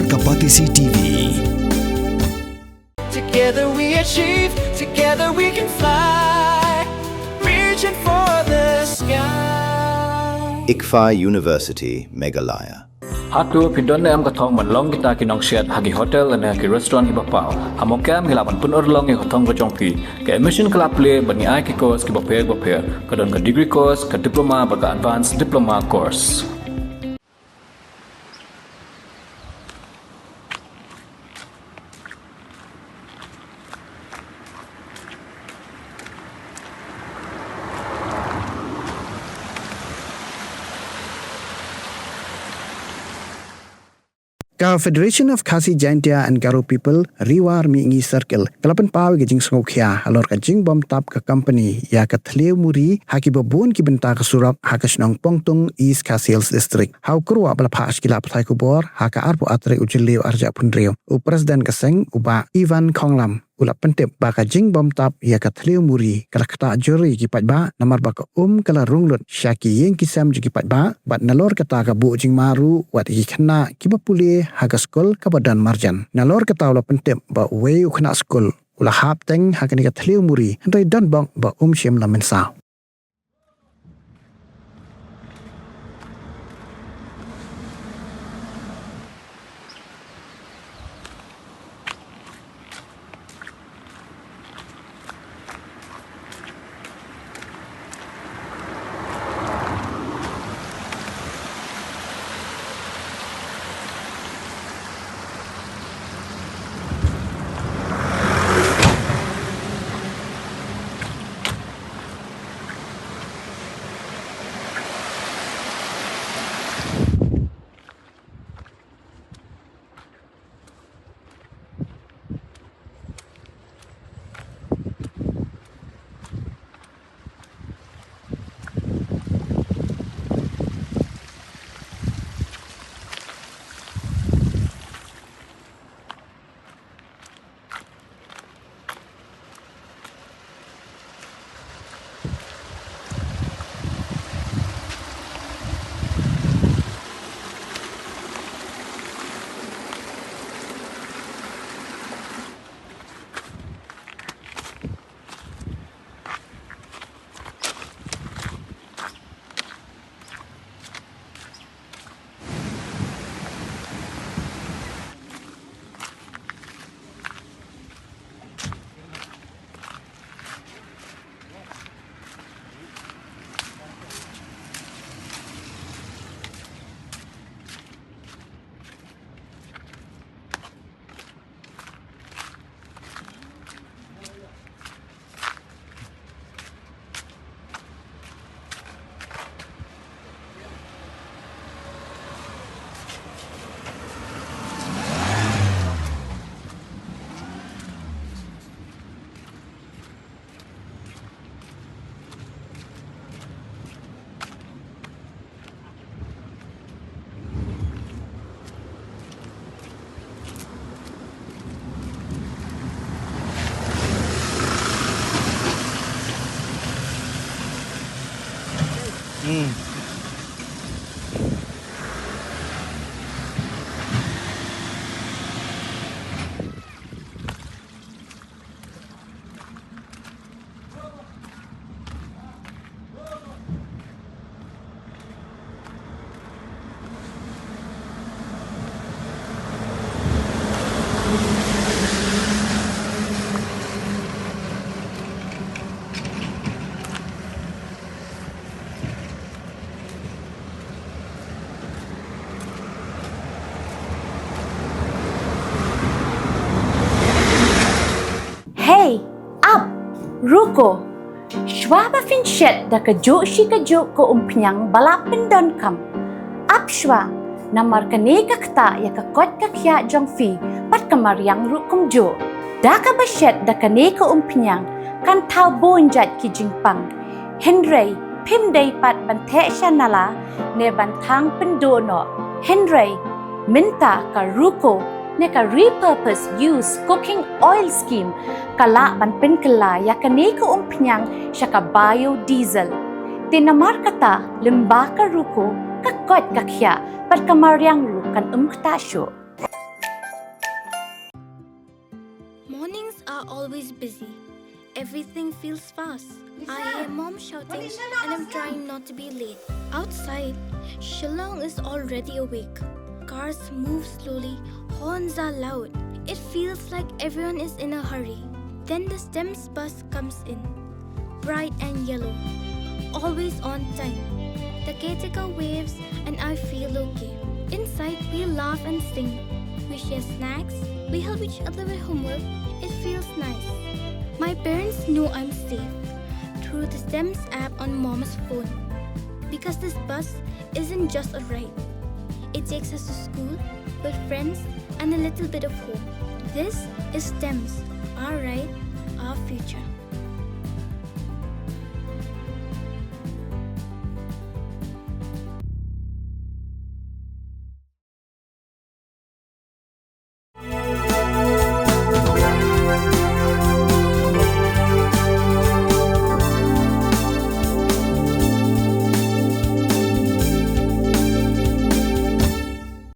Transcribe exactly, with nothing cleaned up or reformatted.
Ka Batesi T V. Together we achieve, together we can fly. Reaching for the sky. ICFAI University, Meghalaya. Hato phi don ne em ka thong ban long kita ki nongshet ha ki hotel ne ha ki restaurant kiba paw? Ha Mawkyrwat phi lah ban pynurlong ïa ka thong ka jong phi. Ka admission ka la plie bad ngi ai ki course kiba pher bapher. Ka don ka degree course, ka diploma bad ka advanced diploma course. Ka Federation of Khasi Jaintia and Garo People, Ri War Mihngi Circle, ka la pynpaw ïa ka jingsngewkhia halor ka jingbymtap ka company ïa ka thliew muri ha kiba bun ki bynta ka surok ha ka shnong Pongtung, East Khasi Hills District. Ha u kyrwoh ba la phah sha ki lad pathai khubor ha ka arphew ar tarik u Jylliew arhajar arphew hynriew, u President ka seng, u Bah Ivan Khonglam, u la pyntip ba ka jingbymtap ïa ka thliew muri ka la ktah jur ïa ki paidbah namar ba ka um ka la rung lut sha ki ïing ki sem jong ki paidbah, bad nalor kata ka buh jingma ruh wat ïa ki khynnah kiba pule ha ka skul kaba don marjan. Nalor kata u la pyntip ba uwei u khynnah skul u la hap teng ha kane ka thliew muri, hynrei don bok ba um shym la mynsaw. Hei, ap, ruko. Shuwa ba phin shet da kajuh shi kajuh ka umphniang ba la pyndonkam, ap shuwa, namar kane ka ktah ïa ka koit ka khiah jong phi bad ka mariang ruh kumjuh. Da kaba shet da kane ka umphniang kan thaw bun jait ki jingpang. Hynrei phim dei pat ban theh sha nala ne ban thang pynduh noh. Hynrei mynta ka ruko ne ka repurpose use cooking oil scheme ka lah ban pynkylla ïa kane ka umphniang sha ka biodiesel. Te namar kata, lyngba ka ruko, ka koit ka khiah bad ka mariang ruh kan ym ktah shuh. busy. Everything feels fast. I hear mom shouting and I'm trying not to be late. Outside, Shillong is already awake. Cars move slowly, horns are loud. It feels like everyone is in a hurry. Then the STEMS bus comes in. Bright and yellow. Always on time. The caretaker waves and I feel okay. Inside, we laugh and sing. We share snacks. We help each other with homework. It feels nice. My parents know I'm safe through the STEMS app on mom's phone. Because this bus isn't just a ride. It takes us to school with friends and a little bit of home. This is STEMS, our ride, our future.